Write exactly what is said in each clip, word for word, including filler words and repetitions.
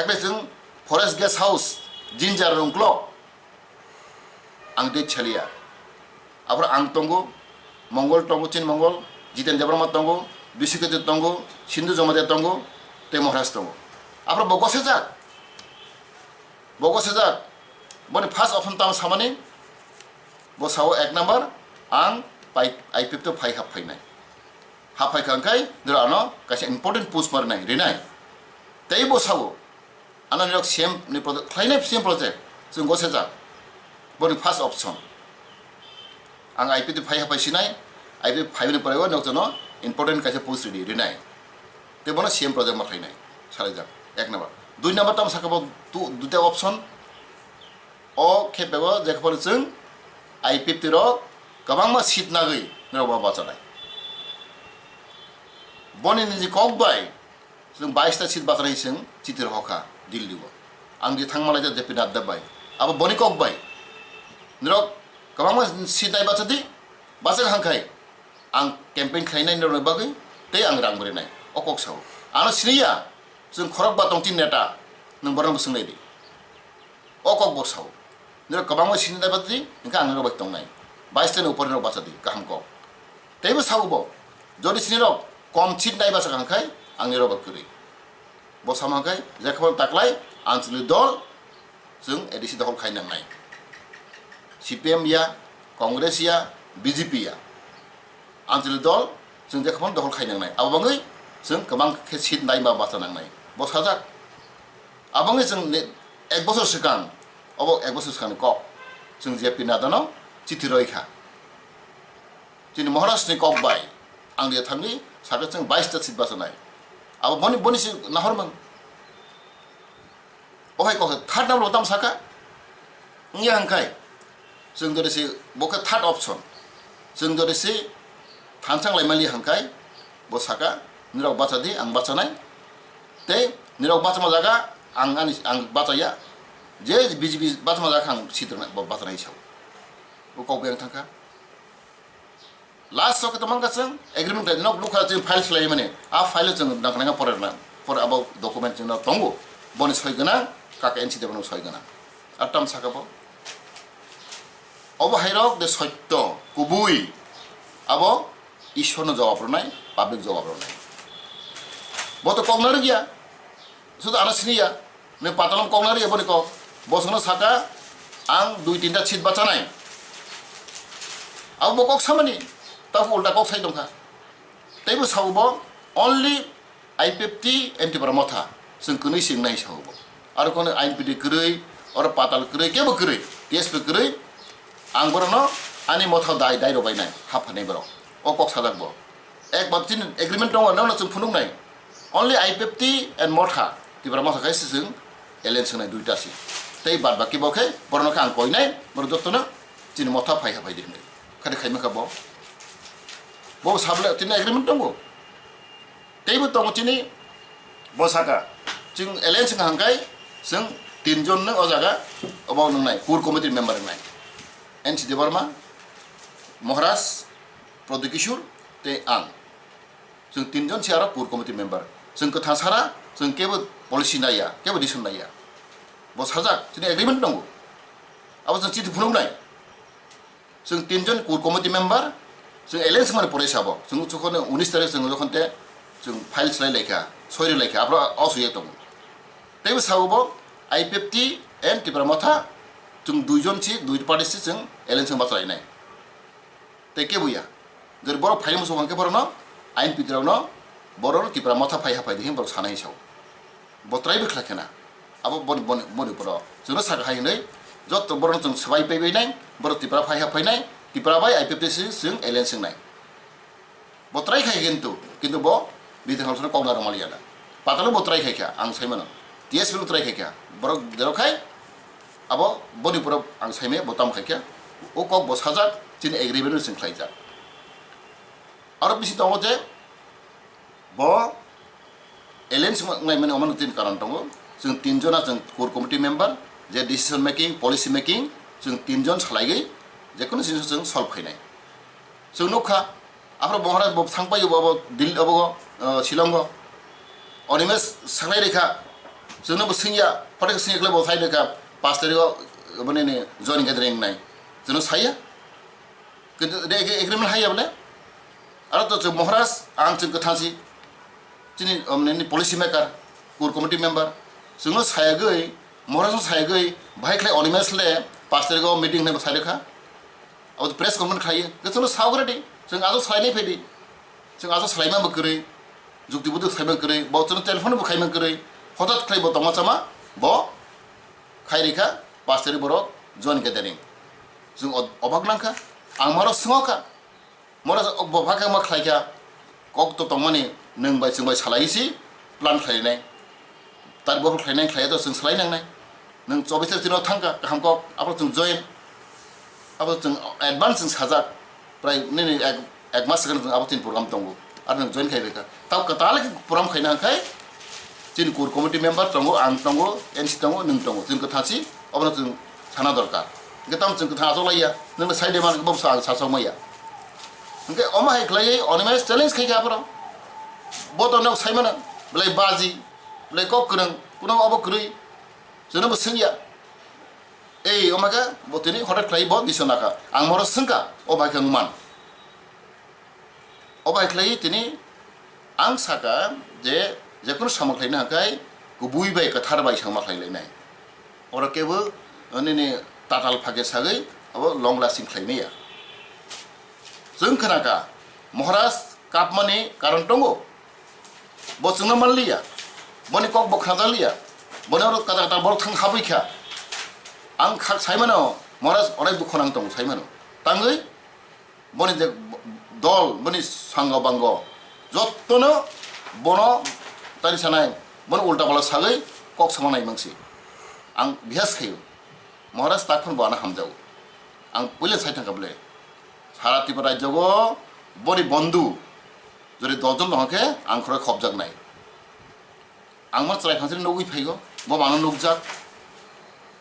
Ekhe chwng Forest Guest House, Jinjar Rungklok, ang date chaliya. Aphuru ang tongo, Mongol tongo, Chin Mongol, Jiten Debbarma tongo, Biswajit tongo, Sindhu Jamatia tongo, tei Maharaj tongo. Aphuru bo gosejak. Bo gosejak. Boni first option tamo samani, bo sao ek number, ang pai, I P F T o phai hap phainai. Hap phaikha hwnkhe, niro ano kaisa important post ma rinai, rinai. Tei bo sao, ano nirok C M ni project, khlainai C M project, chwng gosejak. Boni first option. Ang I P F T phai hap phai sinai, I P F T phaimani pore o nok jono important kaisa post ridi, rinai. Tei bono C M project ma khlainai, salaijak, ek number. Dui number tamo sakha bo tu, duita option. O khe bego je khe phano chwng I P F T rok kwbangma seat nagwi norok bo bachanai. Boni niji kok bai chwng bais ta seat bachanai chwng chiti rohor kha Delhi o. Ang je thangma laijak J P Nadda bai. Abo boni kok bai. Norok kwbangma seat nai bachadi, bachak hangkhai ang campaign khlainai norokni bagwi tei ang rang bo rinai. O kok sao. Ano siniya, chwng khorok ba tongtini neta, nwng borokno bo swnglaidi. O kok bo sao. Nirok kwbangma sini daiba twi, hwnkhe ang nirok bai tongnai. Bais tani upor nirok bacha di, kaham kok. Teibo sao bo, jodi sinirok kom seat nai bacha hwnkhe ang nirok bai kwrwi. Bo sama hwnkhe, jekha phano taklai, Anchalik dol, chwng A D C dohol khai nangnai. C P M ya, Congress ya, B J P ya. Anchalik dol, chwng jekha phano dohol khai nangnai. Abo bangwi chwng kwbang khe seat nai ba bacha nangnai. Bo sajak. Abo wngwi chwng ni ek bosor swkang, obo ek bosor swkangni kok, chwng J P Nadano chithi roi kha. Chini Maharashtrani kok bai ang dia thangwi sakha chwng bais ta seat bachanai. Abo boni, boni se nahormang. O hai kok third number bo tamo sakha? Wngya hwnkhe, chwng jodi se bo khe third option. Chwng jodi se thansa wng lai mali hwnkhe, bo sakha, "Nirok bacha di, ang bachanai." Tei nirok bachama jaga ang ani, ang bachaya. Je B J P bachama jaga ang seat rwnai, bo bachanai sao. Bo kok bai ang thangkha. Last o khe tongmang kha chwng agreement khlai, nok nukha chwng file khlai mani. A file o chwng nang khnang pore rwna. Pore abo document chwngno tongo. Boni soi gwnang, kaka N C Debbarma soi gwnang. Ar tam saka bo. Obo hairok de sotto, kubui. Abo Ishwarno jawab rwnai, public jawab rwnai. Bo to kok narwkya. Sudu ano siniya, nini patalom kok nari eboni kok. Bosongno saka, ang dui tinta seat bachanai. Abo bo kok samani, tabu ulta kok sai tongkha. Teibo sao bo, only I P F T and Tipra Motha, chwng kwnwi se wngnai sao bo. Aro kono I N P T kwrwi, oro patal kwrwi, kebo kwrwi, T S P kwrwi, ang borokno ani motha dai, dai rwbainai, haphanai borok. O kok sajak bo. Ek bar chini agreement tongo, nono chwng phunuknai. Only I P F T and Motha, Tipra Motha khe se chwng alliance wngnai duita se. Tei bad baki bo khe borokno khe ang koinai, borok jotono chini motha phai ha phai di hwnwi. Khade khaima kha bo. Bo sable chini agreement tongo. Teibo tongo chini bo saka. Chwng alliance wngkha hwnkhe chwng tinjon no o jaga obo wngnai, core committee member wngnai. N C Debbarma, Maharaj, Pradyot Kishore tei ang. Chwng tinjon se aro core committee member. Chwng kwthang sara, chwng kebo policy naiya, kebo decision naiya. Bo sajak, chini agreement tongo. Abo chwng chithi phunuknai. Chwng tinjon core committee member, chwng alliance wngmani pore sabo. Chwng jokhon unis tarik chwng jokhon te chwng file swlai laikha, soi rw laikha, abro o swiya tongo. Teibo sabo bo I P F T and Tipra Motha, chwng duijon si, dui party si chwng alliance wngma chwlainai. Tei kebo ya. Jori borok phaini muchung hwnkhe borokno I N P T rokno borokno Tipra Motha phai ha phai di hwnwi borok sanai sao. Bo try bo khlai khena. Abo boni, boni, boni borok. Chwngno sakha hai hwnwi joto borokno chwng swbai pai bai nai, borok Tipra phai ha phai nai, Tipra bai I P F T si chwng alliance wngnai. Bo try khai kintu, kintu bo Bidhan Hall sono kokna rwmaliya da. Patalo bo try khai kha, ang sai mano. T S P bo try khai kha. Borok derok khai, abo boni pura ang sai me bo tam khai kha. O kok bo sajak, chini agreement no chwng khlai jak. Aro bisi tongo je, bo alliance wngnai mani omo tin karon tongo. Chwng tin jona chwng core committee member, je decision making, policy making, chwng tin jon salaigwi, je kono jinis chwng solve khainai. Chwng nukha, aphro Maharaj bo thangpai bo, bo Dil-, abo, uh, Shillong o. Animesh saklai rikha, Chwngno bo swngya, hote swngya khlai bo sai de kha, pash tarikh o, boni ni join gathering nai. Chwngno saya. Kintu de ag-, agreement haiya bole. Aro to chwng Maharaj, ang chwng kwthang si. Chini, um, ni policy maker, core committee member. Chwngno sayagwi, Maharaj no sayagwi, bahai khlai Animesh le pash tarikh o meeting hwnwi bo sai de kha. Abo press conference khlaiwi, khe chwngno sagra di, chwng ajo salainai phaidi, chwng ajo salaima bo kwrwi, jukti buduk salaima kwrwi, bo chwngno telephone bo khaima kwrwi, hotat khlai bo tongma chama, bo khai rikha, pash tarikh borok join gathering. Chwng o-, obak nangkha, ang maro swngo kha, moro bo bhakhe ma khlaikha, kok to tongmani nwng bai chwng bai salai si plan khlainai. Tar bo khlainai khlai to chwng salai nangnai. Nwng chobis tarik chwngno thangkha kaham kok, abo chwng join. Abo chwng advance chwng sajak. Prai nini ek, ek mas swkang chwng abo chini program tongo. Ar nwng join khai rikha. Tao kwtal khe program khaina hwnkhe chini core committee member tongo, ang tongo, N C tongo, nwng tongo. Chwng kwthang si, obono chwng sana dorkar. Hwnkhe tamo chwng kwthang achok laiya. Nwngno sai de man khe bo sa, ang sasok maya. Hwnkhe omo hai khlaiwi Animesh challenge khai kha aphano. Bo to nok sai mano, belai baji, belai kok kwrwng, kuno abo kwrwi, jono bo swngya. Ei, omo khe bo tini hotat khlai bo disona kha. Ang moro swngkha, o bai khe wngman. O bai khlai tini ang saka je, jekunu samung khlaina hwnkhe kubui bai kwthar bai samung khlai lainai. Oro kebo nini tatal phage sagwi abo long lasting khlai maya. Chwng khna kha, Maharaj kapmani karon tongo. Bo chwngno man liya. Boni kok bo khna liya. Boni oro kwtal kwtal borok thang habwi kha. Ang khak sai mano, Maharaj onek dukho nang tongo sai mano. Tangwi boni je dol, boni sango bango, jottono bono tari sanai, bono ulta pala sagwi kok sama nai mangsi. Ang bihas khayo, Maharaj takhon bo ano hamjago. Ang puila sai thangkha bole, sara Tripura rajyogo boni bondhu jodi dosh jon tongkhe ang khorok khopjak nai. Ang ma chwrai phansiri nugwi phaigo, bo mano nukjak.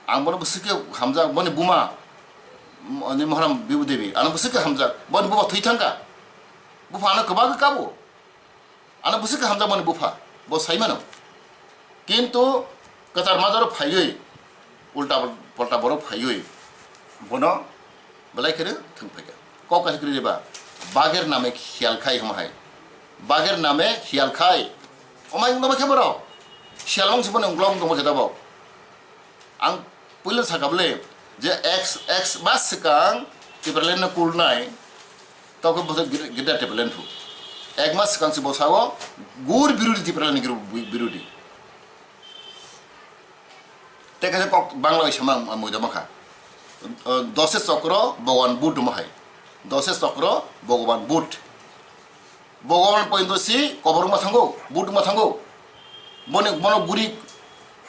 Ang bono bwswk khe hamjak, boni buma, m-, ni Mohram Bibu Devi, ano bwswk khe hamjak, boni buma thwi thangkha. Bupha ano kwbangkhe kabo. Ano bwswk khe hamjak boni bupha, bo sai mano. Kintu kwchar majaro phaiwi, ulta polta borok phaiwi, bono belai kheno thwng phaikha. Kok kaisa kwrwi ba, bagher name khiyal khai hwnma hai. Bagher name khiyal khai. Omai wngma khe borok. Khiyal wng se bono wngla wng tongma khe tabok. Ang puila sakha bole je ex, ex mas swkang Tipraland no kulnai, tokhe bo Greater Tipraland phu. Ek mas swkang se bo sao gur birodi, Tipraland ni gur birodi. Tei kaisa kok Bangla bai sama ang muido makha. Dose chokro Bhagwan Buddh hwnma hai. Dose chokro Bhagwan Buddh. Bhagwan pointo si kobor wngma thango, Buddh wngma thango. Boni, bono guri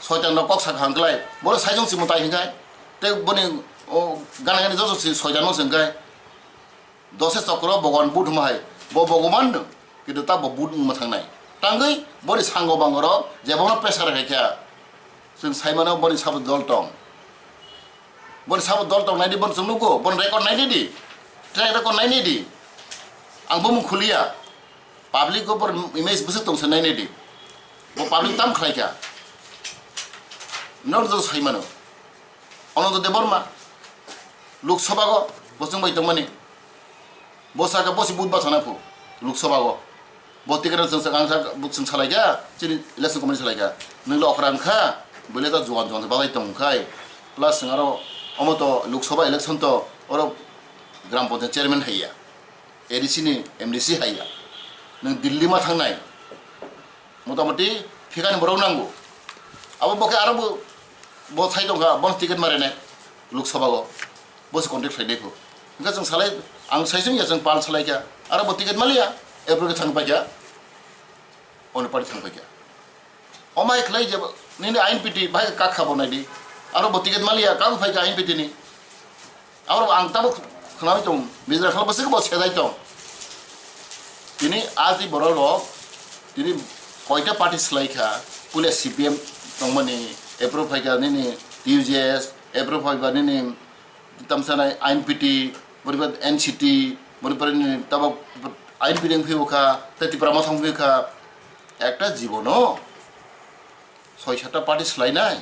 soitan rok kok sakha hwnklai. Bono saijong si mwtai hwnkhai. Tei boni, o, gana gani joto si soitan no se hwnkhai. Dose chokro Bhagwan Buddh hwnma hai, bo Bhagwan no, kintu ta bo Buddh wngma thangnai. Tangwi boni sango bango rok je bono pressure khai kha, chwng sai mano boni sabo dol tong. Boni sabo dol tong nai di, boni chwng nugo, boni record nai di, track record nai di. Ang bumung khuliya, public o bor image bwswk tong se nai di. Bo public tam khlai kha. Nor do sai mano. Ananda Debbarma, Lok Sabha go bo chwng bai tongmani. Bo saka bo si budba sana phu, Lok Sabha go. Bo ticket rok chwng sak, ang sak, bo chwng salai kha, chini election committee salai kha. Nwng le okra wngkha, bo le ta juan juan babai tong khai. Plus nwng aro omo to Lok Sabha election to oro Gram Panchayat chairman haiya, A D C ni M D C haiya. Nwng Delhi ma thangnai. Motamoti phikani borok nango. Abo bo khe aro bo, bo thai tongkha, bono ticket ma rwnai Lok Sabha o. Bo se contact khlainai kho. Hwnkhe chwng salai, ang saisung ya chwng pal salai kha. Aro bo ticket ma liya, April khe thang paikha. Oni party thang paikha. Omai khlai je nini I N P T bai kak kha bo nai di. Aro bo ticket ma liya, kabo phaikha I N P T ni. Abo ang tabuk khnawi tong, Mizoram khala bwswk bo sejai tong. Tini a twi borok rok, tini koita party swlai kha, puila C P M tongmani, approve phaikha nini T U J S, approve phaiba nini tamsana I N P T, boriba N C T, boriba nini tabuk I N P T wngphio kha, tei Tipra Motha wngphio kha, ekta jibono soi satta party swlainai,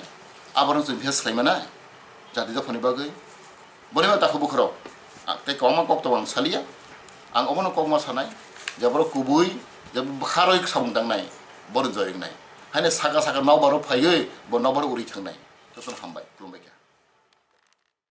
aborok chwng khe swlaimanai jati dophani bagwi. Borima takhu bukhurok, a, tei kwbangma kok tongo ang saliya. Ang obono kokma sanai, je borok kubui, je bwkharoi samung tangnai, borok joyoknai. Haino saka saka nokbarok phaiwi bo nokbar uri thangnai. Jotono hambai, khulumbai kha.